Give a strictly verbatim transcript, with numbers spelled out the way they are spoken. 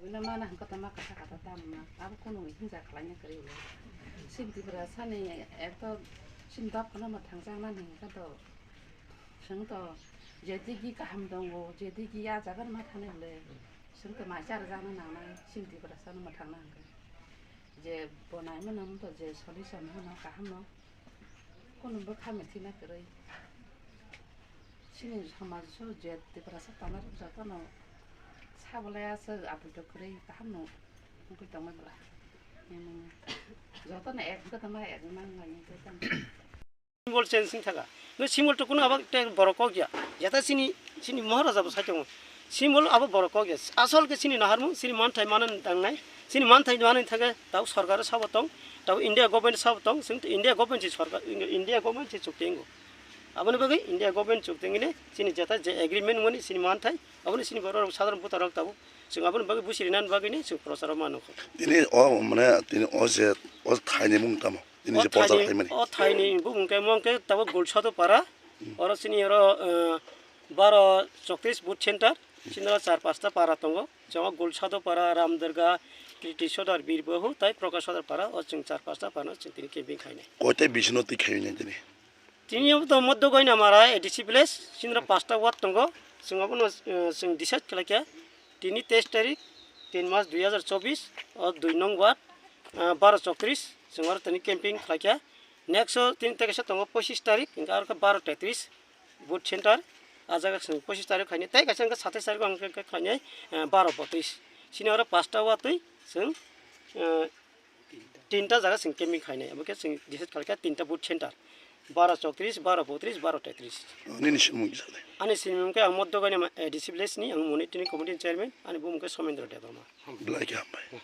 Wngna mana hwnkhe tama kasa kata tamo na, abo kunu hinsa khlaina kwrwi le. Sini Tiprasani ekto sini dopha no mwthangjaknani hwnkhe to, chwng to je digi kaham tongo, je digi a jaga ma thani le, chwng to mai chara jakna nangnai, sini Tiprasano mwthangna hwnkhe. Je bo naimano to je solution hwno kaham no, kunu bwkha mithina kwrwi. Chini somaj o je Tiprasa tongnai rok jotono sa bolai aswk abuito kwrwi kaham no wngwi tongma bwla. Jotono ek jotono ek nang lai tei tamo. Symbol change wng thaka. No symbol to kuno abo tei borok kok ya. Jata chini, chini Maharaja bo sai tongo. Symbol abo borok kok ya. Asol ke chini naharmung, chini manthai manan tangnai. Chini manthai manan thake tau sorkar sabo tong, tau India government sabo tong, chwng India government si sorkar, India government si chukti wngo. Aboni bagwi India government chukti wngwi chini jeta je agreement wngmani chini manthai, aboni chini borok sadharon voter rok tabuk chwng aboni bagwi busi rinani bagwi ni chwng procharo mano kho. Tini o mane tini o je o thaini mung tamo? Tini O je portal thaini, khaimani. O thaini bumung khe mong khe tabuk Gulsado para, oro chini oro, eh, baro choktis booth center, chini oro char pasta para tongo. Chwng o Gulsado para, Ramderga, Kriti Sodar, Birbahu, tai Prakash Sodar para, o chwng char pasta para no chwng tini camping khainai. Koita bisino twi khainai tini? Tini obo to Moddo Goinamara A D C village, chini oro pasta ward tongo. Chwng abono, eh, chwng decide khlaikha. Tini teis tarik, tin mas dui hazar chobbish, o dui nong ward, eh, baro choktis, chwng oro tini camping khlaikha. Next o tini tekesa tongo pochis tarik, hingke aro khe baro tetris. Booth center, ah jaga chwng pochis tarik khainai, tei kaisa hwnkhe satais tarik ang khe khainai, eh, baro botris. Chini oro pasta watwi chwng, eh, tinta jaga chwng camping khainai, abo khe chwng decide khaikha tinta booth center, baro chowtris, baro botris, baro tetris. Nini simung kisa de? Ani simung khe ang Moddo Goinama A D C village ni, ang monitoring committee ni chairman, ani bumung khe Somendra Debbarma. Belai khe hambai.